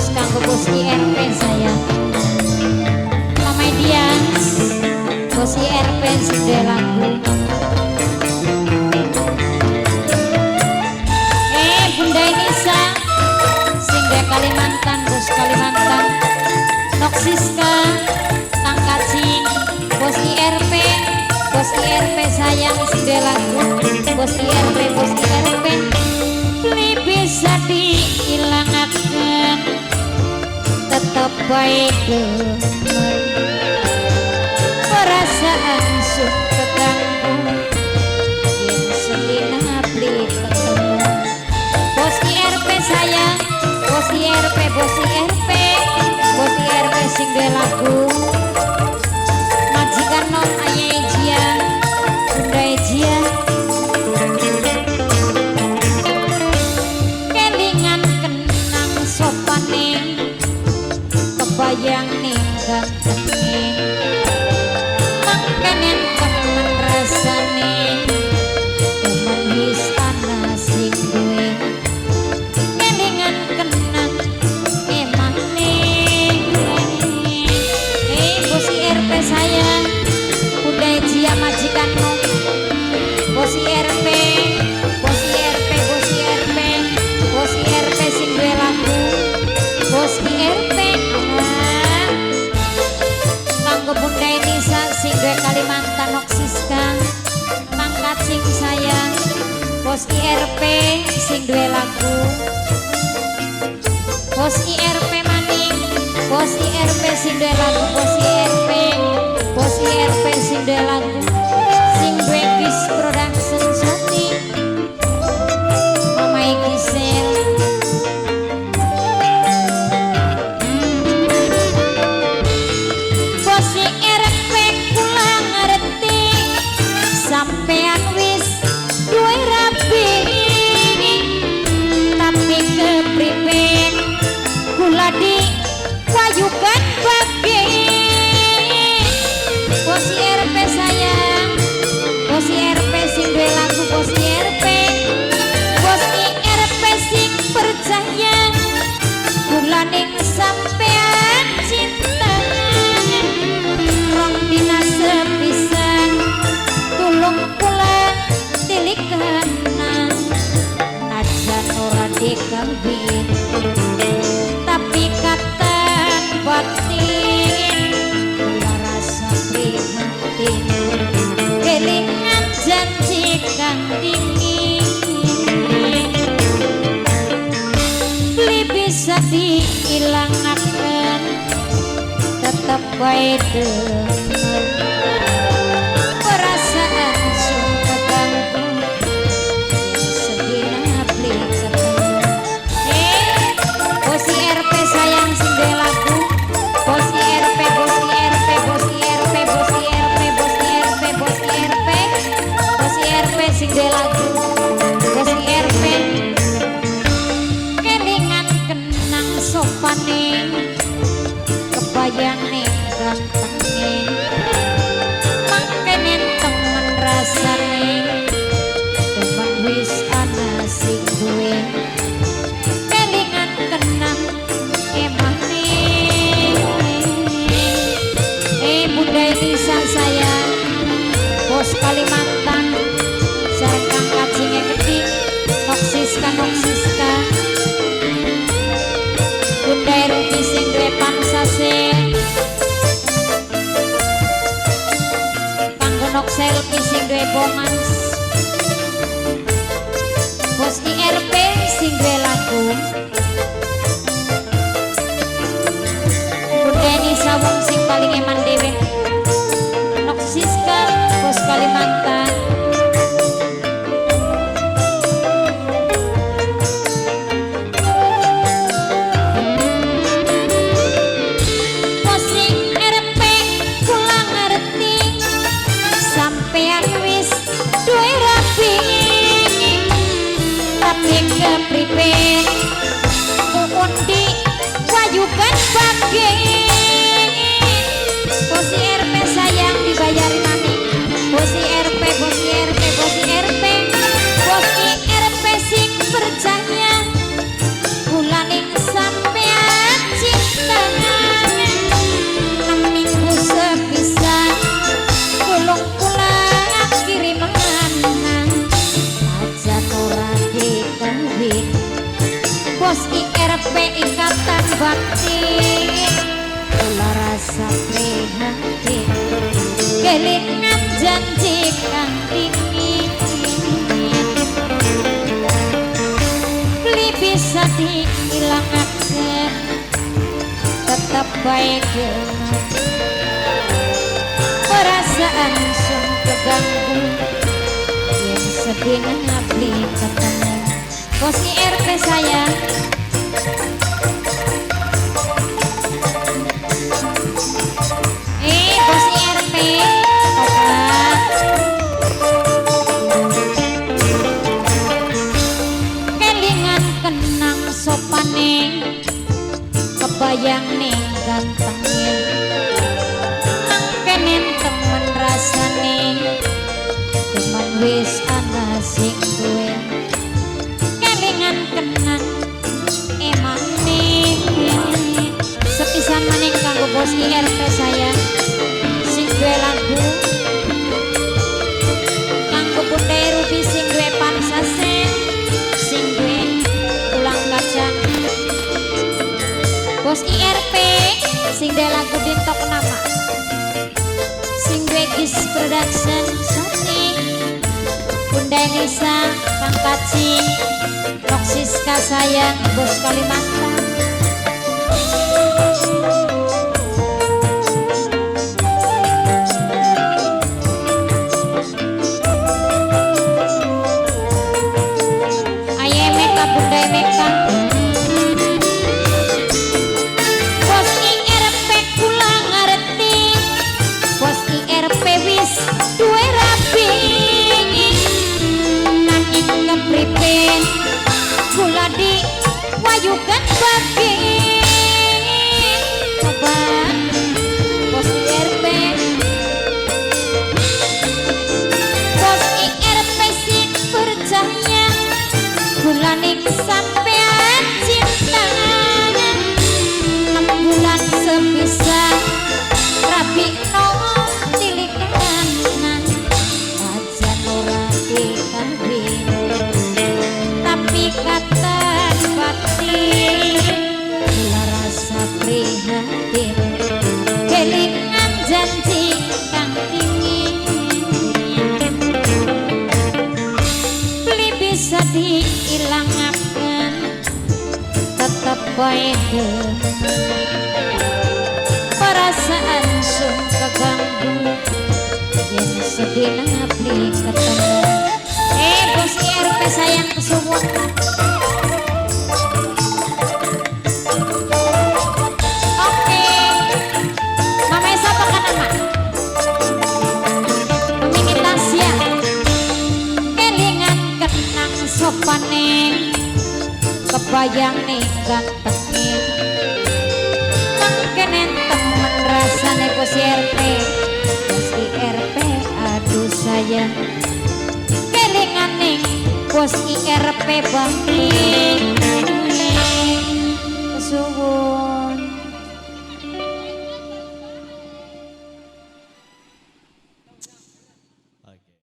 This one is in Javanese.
khusus kanggo bos IRP sayang. Mama Dias, bos IRP sing duwe lagu. Bunda Inisa sing duwe Kalimantan, bos Kalimantan. Noksiska, Kang Kacing, bos IRP, bos IRP sayang sing duwe lagu. Bos IRP, bos IRP. Beli bisa diilangaken, tetep bae demen. Perasaan sun keganggu yen selina beli ketemu. Bos IRP sayang, bos IRP, bos IRP, bos IRP sing duwe lagu. Majikan nom ayah Ejia, Bunda Ejia. Kelingan kenang sopane, kebayang ning gantenge. Mangkenen temen rasane, temen wis ana sing duwe. Kelingan kenang emane. Bos IRP sayang, Bunda Ejia majikan nom. Bos IRP, bos IRP, bos IRP, bos IRP sing duwe lagu. Bos IRP ah. Kanggo Bunda Inisa sing duwe Kalimantan Noksiska, Kang Kacing sayang, bos IRP sing duwe lagu. Bos IRP maning, bos IRP sing duwe lagu, bos IRP, bos IRP sing duwe lagu. Sing duwe Kiss Production Sony, Mama Gisel. Bos IRP kula ngerti, sampean wis duwe rabi, tapi kepriben kula diwayukan bagi. Bos IRP sayang, bos IRP sing duwe lagu, bos IRP, bos IRP sing percaya kula ning sampean cinta. Rong dina sepisan tulung kula tilikanan, najan ora dikawin tapi katan batin kula rasa prihatin. Kelingan janji kang dingin, beli bisa diilangaken, tetep bae demen. Perasaan sun keganggu sedina beli ketemu. Bos IRP sayang sing duwe lagu. Bos IRP, bos IRP, bos IRP, bos IRP, bos IRP, bos IRP, bos IRP sing duwe lagu. Bos IRP. Kelingan kenang sopane, kebayang ning gantenge. Mangkenen temen rasane, temen wis ana sing duwe. Kelingan kenang emane. Bunda Elisa sayang, bos Kalimantan, sareng Kang Kacinge Geding, Noksiska, Noksiska. Bunda Rupi sing duwe pansase, kanggo nok selfie sing duwe bomans. Bos IRP sing duwe lagu. Bunda Nisa wong sing paling eman dhewe. Noksiska, bos Kalimantan. Bos IRP kula ngerti, sampean wis duwe rabi, tapi kepriben undi wayukan bagi. Bos IRP sayang dibayari maning. Bos IRP, bos IRP, bos IRP, bos IRP sing percaya kula ning sampean. batin, kula rasa prihatin, kelingan janji kang dingin. Beli bisa diilangaken, tetep bae perasaan sun keganggu yang sedih beli ketemu. Bos IRP sayang. Bos IRP obat. Kelingan kenang sopane, kebayang ning gantenge, mangkenen temen rasane, temen wis ana sing duwe. Kelingan kenang emane. Sepisan maning kanggo bos IRP sayang, sing duwe lagu kanggo Bunda Ruby, sing duwe pansasen, sing duwe tulang kacang. Bos IRP sing duwe lagu dintok nama, sing duwe Gis Production Sony, Bunda Nisa, Kang Kacing, Roksiska sayang, bos Kalimantan. Aye Meka, Bunda Meka. Bos IRP kula ngerti, bos IRP wis duwe rabi, nanging kepriben kula diwayukan bagi. Coba bos IRP, bos IRP sing percaya kula ning sampean cinta. 6 bulan sepisan rabi no tilikanan, ajan ora dikawin tapi kata batin, kula rasa prihatin, kelingan janji kang dingin. Beli bisa diilangaken, tetep bae perasaan sun keganggu yen sedina beli ketemu. Bos IRP sayang kesuwun. Oke, Mama Esa apa kan nama? Mimi Tasya. Kelingan kenang sopane, kebayang ning gantenge, mangkenen temen rasane bos IRP. Bos IRP aduh sayang, kelingan ning bos IRP bangke.